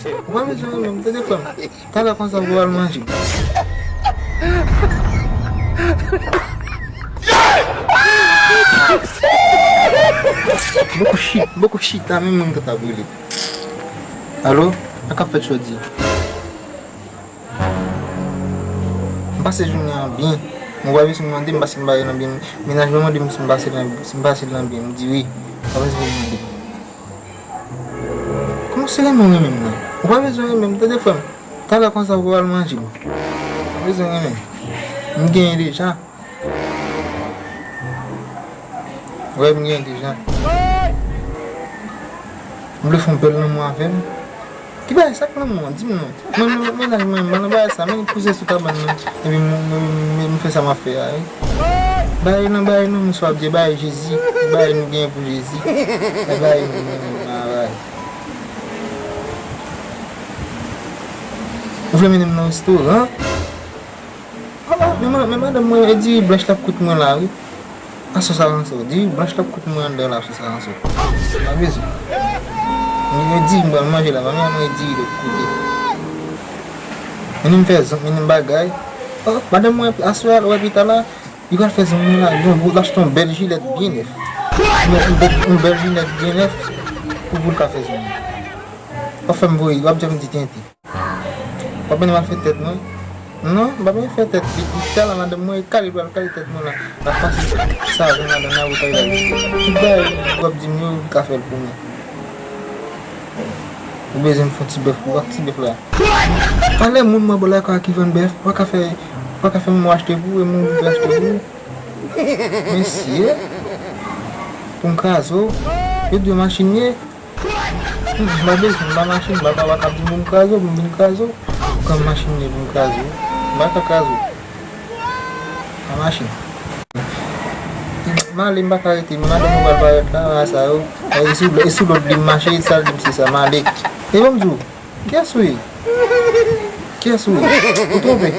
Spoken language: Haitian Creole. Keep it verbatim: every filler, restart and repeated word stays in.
Ou pa bezwen renmen m, tande frè m. Talè konsa pou w al manje. Bokou chita, bokou chita, menm moun k ap rele. Alo, sa k ap fèt jodi? M pase jounen an byen. Mwen pa bezwen mande m paske m pa nan byen. Mennaj mwen mande m si m pase nan, si m pase nan byen. M di wi. Pa bezwen mande m. Kòman se renmen w renmen m nan? Ou pa bezwen renmen m, tande frè m. Talè konsa pou w al manje m. Ou pa bezwen renmen m. M genyen deja. Wè, m genyen deja. M vle fè yon bèl lanmou avè m. Ki bagay sa k lanmou an? Di m non. Mwen, mwen, mennaj mwen, mwen nan bagay sa, men kouzen sou kabann nan. Epi m, m, m, m fè sa m ap fè a, wi. Bay nan, bay nan, m swa byen, bay Jezi, bay nou gen pou Jezi. Bay nou, men, men, men, bay. Ou vle mennen m nan restoran? Ah, ah, men, men madanm mwen, e diri blanch l ap kout mwen la, wi. Aswè sa ranse w. Diri blanch l ap kout mwen anndan la, aswè sa ranse w. Pa bezwen. Mwen di m pral manje la, pa mwen mwen di l ap koute. Mennen m fè zon, mennen m bagay. Oh, madanm mwen, aswè a, wè pita la, li pral fè zon mwen la, yon, l achte yon bèl jilèt byen nèf. Yon, yon bèl, yon bèl jilèt byen nèf pou, pou l ka fè zon mwen. W ap fè m voye, w ap di m di tenten. W ap mennen m al fè tèt mwen? Non, m pa bezwen fè tèt. Depi talè madanm mwen e kale, pral kale tèt mwen la. L ap pase savon ladan nan bouton la. Tout bagay w ap di m yo, li ka fè l pou mwen. Ou bezwen m fè yon ti bèf pou w ak ti bèf la. Talè moun mwen bò lakay ki vann bèf, w pa ka fè, w pa ka fè moun mwen achte pou ou, e moun vle achte pou ou. Mesye, pou m kraze w, yo di w machin ye. M pa bezwen, m pa machin, m pa ka, pa ka di m pou m kraze w, pou m vin kraze w. Kòm machin ye pou m kraze w, m pa ka kraze w. Pa machin. M ale, m pa ka rete, men madanm ou pral parèt la, a sa yo. E sou, e sou lòd li m mache, e sa l di m se sa, m ale. E ban m di w, kiyès ou ye? Kiyès ou ye? Ou twonpe.